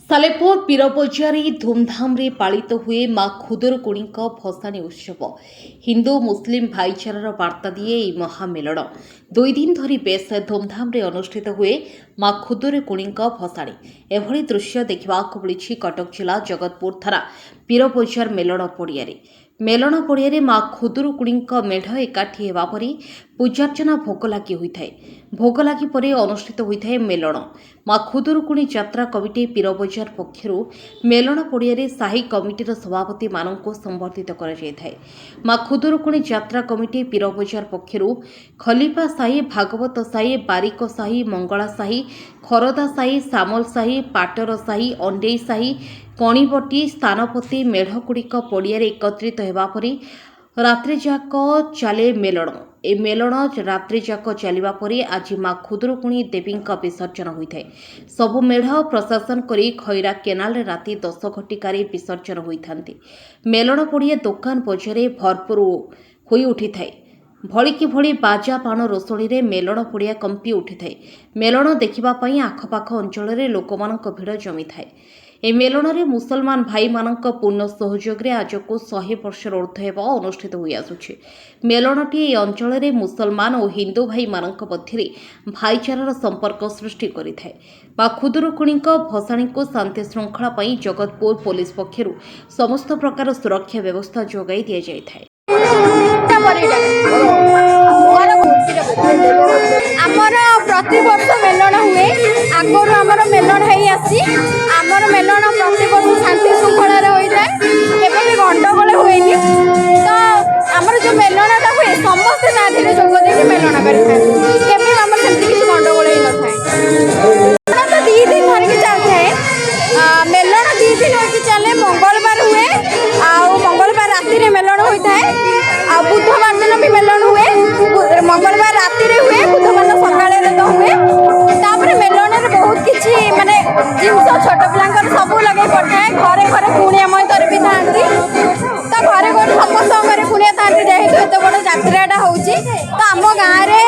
ସାଲେପୁର ପୀରବଜାରରେ ଧୁମଧାମରେ ପାଳିତ ହୁଏ ମା ଖୁଦୁରୁକୁଣୀଙ୍କ ଭସାଣୀ ଉତ୍ସବ। ହିନ୍ଦୁ ମୁସଲିମ ଭାଇଚାରାର ବାର୍ତ୍ତା ଦିଏ ଏହି ମହାମେଲଣ। 2 ଦିନ ଧରି ବେଶ ଧୁମଧାମରେ ଅନୁଷ୍ଠିତ ହୁଏ ମା ଖୁଦୁରୁକୁଣୀଙ୍କ ଭସାଣୀ। ଏଭଳି ଦୃଶ୍ୟ ଦେଖିବାକୁ ମିଳିଛି କଟକ ଜିଲ୍ଲା ଜଗତପୁର ଥାନା ପୀରବଜାର ମେଲଣ ପଡ଼ିଆରେ। ମେଲଣ ପଡ଼ିଆରେ ମା ଖୁଦୁରୁକୁଣୀଙ୍କ ମେଢ଼ ଏକାଠି ହେବା ପରେ ପୂଜାର୍ଚ୍ଚନା, ଭୋଗଲାଗି ହୋଇଥାଏ। ଭୋଗଲାଗି ପରେ ଅନୁଷ୍ଠିତ ହୋଇଥାଏ ମେଲଣ। ମା ଖୁଦୁରୁକୁଣୀ ଯାତ୍ରା କମିଟି ପୀରବଜାର ପକ୍ଷରୁ ମେଲଣ ପଡ଼ିଆରେ ସାହି କମିଟିର ସଭାପତିମାନଙ୍କୁ ସମ୍ବର୍ଦ୍ଧିତ କରାଯାଇଥାଏ। ମା ଖୁଦୁରୁକୁଣୀ ଯାତ୍ରା କମିଟି ପୀରବଜାର ପକ୍ଷରୁ ଖଲିଫା ସାହି, ଭାଗବତ ସାହି, ବାରିକ ସାହି, ମଙ୍ଗଳା ସାହି, ଖରଦା ସାହି, ସାମଲ ସାହି, ପାଟର ସାହି, ଅଣ୍ଡେଇ ସାହି, କଣିବଟି, ସ୍ଥାନପତି ମେଢ଼ଗୁଡ଼ିକ ପଡ଼ିଆରେ ଏକତ୍ରିତ ହେବା ପରେ ରାତ୍ରିଯାକ ଚାଲେ ମେଲଣ। ଏ ମେଲଣ ରାତ୍ରିଯାକ ଚାଲିବା ପରେ ଆଜି ମା ଖୁଦୁରୁକୁଣୀ ଦେବୀଙ୍କ ବିସର୍ଜନ ହୋଇଥାଏ। ସବୁ ମେଢ଼ ପ୍ରସେସନ କରି ଖଇରା କେନାଲରେ ରାତି 10 ଘଟିକାରେ ବିସର୍ଜନ ହୋଇଥାନ୍ତି। ମେଲଣ ପଡ଼ିଆ ଦୋକାନ ବଜାରରେ ଭରପୁର ହୋଇ ଉଠିଥାଏ। ଭଳିକି ଭଳି ବାଜା, ବାଣ ରୋଷଣୀରେ ମେଲଣ ପଡ଼ିଆ କମ୍ପି ଉଠିଥାଏ। ମେଲଣ ଦେଖିବା ପାଇଁ ଆଖପାଖ ଅଞ୍ଚଳରେ ଲୋକମାନଙ୍କ ଭିଡ଼ ଜମିଥାଏ। ଏହି ମେଲଣରେ ମୁସଲମାନ ଭାଇମାନଙ୍କ ପୂର୍ଣ୍ଣ ସହଯୋଗରେ ଆଜକୁ 100 ବର୍ଷର ଉର୍ଦ୍ଧ୍ୱ ହେବ ଅନୁଷ୍ଠିତ ହୋଇଆସୁଛି। ମେଲଣଟି ଏହି ଅଞ୍ଚଳରେ ମୁସଲମାନ ଓ ହିନ୍ଦୁ ଭାଇମାନଙ୍କ ମଧ୍ୟରେ ଭାଇଚାରାର ସମ୍ପର୍କ ସୃଷ୍ଟି କରିଥାଏ। ମା ଖୁଦୁରୁକୁଣୀଙ୍କ ଭସାଣୀକୁ ଶାନ୍ତି ଶୃଙ୍ଖଳା ପାଇଁ ଜଗତପୁର ପୋଲିସ ପକ୍ଷରୁ ସମସ୍ତ ପ୍ରକାର ସୁରକ୍ଷା ବ୍ୟବସ୍ଥା ଯୋଗାଇ ଦିଆଯାଇଥାଏ। ଆମର ଆମର ପ୍ରତିବର୍ଷ ମେଲଣ ହୁଏ। ଆଗରୁ ଆମର ମେଲଣ ହେଇ ଆସିଛି। ଆମର ମେଲଣ ପ୍ରତିବର୍ଷ ଶାନ୍ତି ଶୃଙ୍ଖଳାରେ ହୋଇଥାଏ, କେବେ ବି ଗଣ୍ଡଗୋଳ ହୁଏନି। ତ ଆମର ଯେଉଁ ମେଲଣଟା ହୁଏ, ସମସ୍ତେ ତା ଦେହରେ ଯୋଗ ଦେଇକି ମେଲଣ କରିଥାନ୍ତି। କେବେ ବି ଆମର ସେମିତି କିଛି ଗଣ୍ଡଗୋଳ ହେଇନଥାଏ। ମେଲଣ ତ 2 ଦିନ ଧରିକି ଚାଲିଥାଏ। ମେଲଣ 2 ଦିନ ହୋଇକି ଚାଲେ। ମଙ୍ଗଳବାର ହୁଏ ଆଉ ମଙ୍ଗଳବାର ରାତିରେ ମେଲଣ ହୋଇଥାଏ ଆଉ ବୁଧବାର ଦିନ ବି ମେଲଣ ହୁଏ। ମଙ୍ଗଳବାର ରାତିରେ ହୁଏ, ବୁଧବାର ଦିନ ସକାଳରେ ତ ହୁଏ। ତାପରେ ମେଲଣରେ ବହୁତ କିଛି ମାନେ ଜିନିଷ ଛୋଟ ପିଲାଙ୍କର ସବୁ ଲଗେଇ ପଡ଼ିଥାଏ। ଘରେ ଘରେ କୁଣିଆ ମୈତ୍ର ବି ଥାଆନ୍ତି। ତ ଘରେ ଘରେ ସମସ୍ତଙ୍କ ଘରେ କୁଣିଆ ଥାଆନ୍ତି, ଯେହେତୁ ଏତେ ବଡ଼ ଯାତ୍ରାଟା ହେଉଛି। ତ ଆମ ଗାଁରେ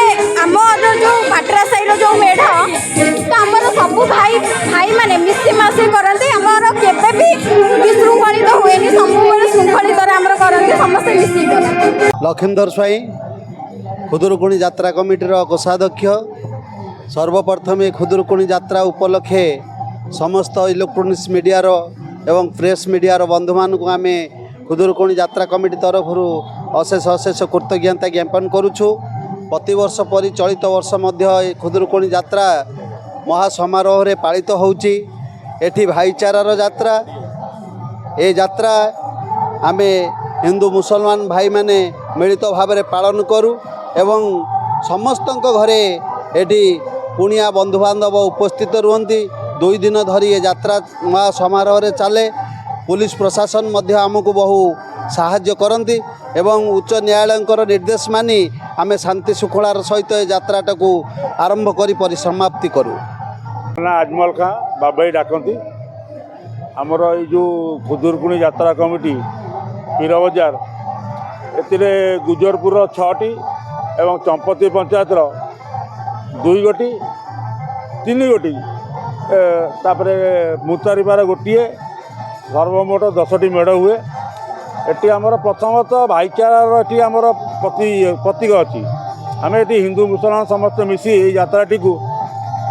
ଆମର ଯେଉଁ ପାଟରା ସାହିର ଯେଉଁ ମେଢ଼, ତ ଆମର ସବୁ ଭାଇ ଭାଇମାନେ ମିଶି ମାସି କରନ୍ତି। ଆମର କେବେ ବି ବିଶୃଙ୍ଖଳିତ ହୁଏନି, ସବୁବେଳେ ଶୃଙ୍ଖଳିତରେ ଆମର କରନ୍ତି, ସମସ୍ତେ ମିଶିକି କରନ୍ତି। ଲକ୍ଷ୍ମୀଧର ସ୍ୱାଇଁ, ଖୁଦୁରୁକୁଣୀ ଯାତ୍ରା କମିଟିର କୋଷାଧ୍ୟକ୍ଷ। ସର୍ବପ୍ରଥମେ ଖୁଦୁରୁକୁଣୀ ଯାତ୍ରା ଉପଲକ୍ଷେ ସମସ୍ତ ଇଲେକ୍ଟ୍ରୋନିକ୍ସ ମିଡ଼ିଆର ଏବଂ ପ୍ରେସ୍ ମିଡ଼ିଆର ବନ୍ଧୁମାନଙ୍କୁ ଆମେ ଖୁଦୁରୁକୁଣୀ ଯାତ୍ରା କମିଟି ତରଫରୁ ଅଶେଷ ଅଶେଷ କୃତଜ୍ଞତା ଜ୍ଞାପନ କରୁଛୁ। ପ୍ରତିବର୍ଷ ପରି ଚଳିତ ବର୍ଷ ମଧ୍ୟ ଏ ଖୁଦୁରୁକୁଣୀ ଯାତ୍ରା ମହାସମାରୋହରେ ପାଳିତ ହେଉଛି। ଏଠି ଭାଇଚାରାର ଯାତ୍ରା। ଏ ଯାତ୍ରା ଆମେ ହିନ୍ଦୁ ମୁସଲମାନ ଭାଇମାନେ ମିଳିତ ଭାବରେ ପାଳନ କରୁ ଏବଂ ସମସ୍ତଙ୍କ ଘରେ ଏଠି କୁଣିଆ ବନ୍ଧୁବାନ୍ଧବ ଉପସ୍ଥିତ ରୁହନ୍ତି। 2 ଦିନ ଧରି ଏ ଯାତ୍ରା ମହା ସମାରୋହରେ ଚାଲେ। ପୋଲିସ ପ୍ରଶାସନ ମଧ୍ୟ ଆମକୁ ବହୁ ସାହାଯ୍ୟ କରନ୍ତି ଏବଂ ଉଚ୍ଚ ନ୍ୟାୟାଳୟଙ୍କର ନିର୍ଦ୍ଦେଶ ମାନି ଆମେ ଶାନ୍ତି ଶୃଙ୍ଖଳାର ସହିତ ଏ ଯାତ୍ରାଟାକୁ ଆରମ୍ଭ କରି ପରିସମାପ୍ତି କରୁ। ନା, ଆଜମଲ ଖାଁ, ବାବାଇ ଡାକନ୍ତି। ଆମର ଏଇ ଯେଉଁ ଖୁଦୁରୁକୁଣୀ ଯାତ୍ରା କମିଟି ପୀରବଜାର, ଏଥିରେ ଗୁଜରପୁରର ଛଅଟି ଏବଂ ଚମ୍ପତି ପଞ୍ଚାୟତର ଦୁଇ ଗୋଟି, ତିନି ଗୋଟି, ତାପରେ ମୁତାରିପାର ଗୋଟିଏ, ସର୍ବମୋଟ 10ଟି ମେଢ଼ ହୁଏ। ଏଠି ଆମର ପ୍ରଥମତଃ ଭାଇଚାରାର ଏଠି ଆମର ପ୍ରତୀକ ଅଛି। ଆମେ ଏଠି ହିନ୍ଦୁ ମୁସଲମାନ ସମସ୍ତେ ମିଶି ଏଇ ଯାତ୍ରାଟିକୁ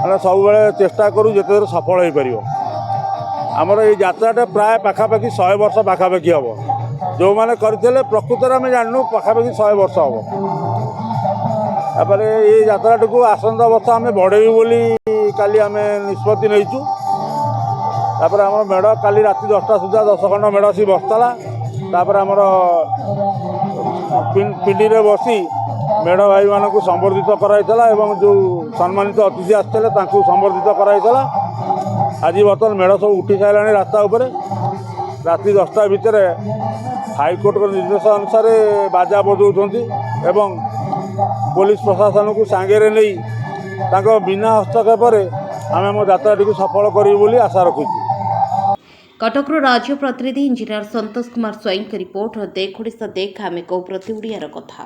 ମାନେ ସବୁବେଳେ ଚେଷ୍ଟା କରୁ ଯେତେ ଦୂର ସଫଳ ହୋଇପାରିବ। ଆମର ଏଇ ଯାତ୍ରାଟା ପ୍ରାୟ ପାଖାପାଖି 100 ବର୍ଷ ପାଖାପାଖି ହେବ। ଯେଉଁମାନେ କରିଥିଲେ, ପ୍ରକୃତରେ ଆମେ ଜାଣିନୁ, ପାଖାପାଖି 100 ବର୍ଷ ହେବ। ତାପରେ ଏଇ ଯାତ୍ରାଟିକୁ ଆସନ୍ତା ବର୍ଷ ଆମେ ବଢ଼େଇବୁ ବୋଲି କାଲି ଆମେ ନିଷ୍ପତ୍ତି ନେଇଛୁ। ତାପରେ ଆମର ମେଢ଼ କାଲି ରାତି 10ଟା ସୁଦ୍ଧା 10 ଖଣ୍ଡ ମେଢ଼ ଆସି ବସିଥିଲା। ତାପରେ ଆମର ପିଣ୍ଡିରେ ବସି ମେଢ଼ ଭାଇମାନଙ୍କୁ ସମ୍ବର୍ଦ୍ଧିତ କରାଯାଇଥିଲା ଏବଂ ଯେଉଁ ସମ୍ମାନିତ ଅତିଥି ଆସିଥିଲେ, ତାଙ୍କୁ ସମ୍ବର୍ଦ୍ଧିତ କରାଯାଇଥିଲା। ଆଜି ବର୍ତ୍ତମାନ ମେଢ଼ ସବୁ ଉଠି ସାରିଲାଣି ରାସ୍ତା ଉପରେ। ରାତି 10ଟା ଭିତରେ ହାଇକୋର୍ଟଙ୍କ ନିର୍ଦ୍ଦେଶ ଅନୁସାରେ ବାଜା ବଜାଉଛନ୍ତି ଏବଂ ପୋଲିସ ପ୍ରଶାସନକୁ ସାଙ୍ଗରେ ନେଇ ତାଙ୍କ ବିନା ହସ୍ତକ୍ଷେପରେ ଆମେ ଆମ ଯାତ୍ରାଟିକୁ ସଫଳ କରିବୁ ବୋଲି ଆଶା ରଖୁଛୁ। କଟକରୁ ରାଜ୍ୟ ପ୍ରତିନିଧି ଇଞ୍ଜିନିୟର ସନ୍ତୋଷ କୁମାର ସ୍ୱାଇଁଙ୍କ ରିପୋର୍ଟ, ଦେଖ ଓଡ଼ିଶା ଦେଖ, ଆମେ କହୁ ପ୍ରତି ଓଡ଼ିଆର କଥା।